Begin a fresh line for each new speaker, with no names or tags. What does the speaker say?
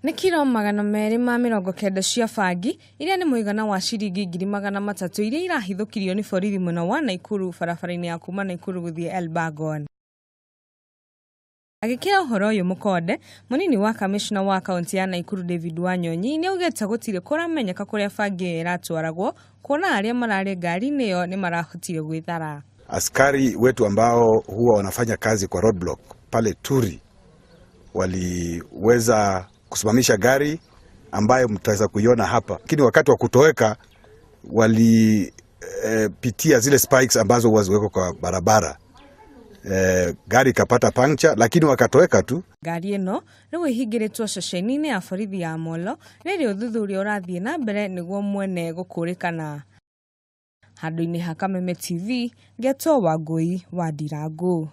Nĩ kiro 290 cia bangi iria nĩ mũigana wa ciringi 300,000 iria irahithũkirio nĩ borithi mwena wa Naikuru barabara-inĩ ya kuma Naikuru gũthiĩ Elburgon. Agĩkĩra ũhoro ũyũ mũkonde, mũnini wa kamishna wa kaunti ya Naikuru David Wanyonyi nĩaugĩte gũtirĩ kũramenyeka kũrĩa bangi ĩyo ĩratwaragwo kuona arĩa mararĩ ngari-inĩ ĩyo nĩmarahotire gwĩthara.
Askari wetu ambao huwa wanafanya kazi kwa roadblock pale Turi waliweza kusimamisha gari ambayo mtaweza kuiona hapa, lakini wakati wa kutoweka walipitia zile spikes ambazo huwa ziwekwa kwa barabara. Gari ikapata puncture, lakini wakatoweka tu.
Ngari ĩno rĩu ĩhingĩrĩtwo ceceni-inĩ ya borithi ya Molo rĩrĩa ũthuthuria ũrathiĩ na mbere nĩguo mwene gũkũrĩkana. Handũ-inĩ ha Kameme TV, ngetwo Wangũi wa Ndirangu.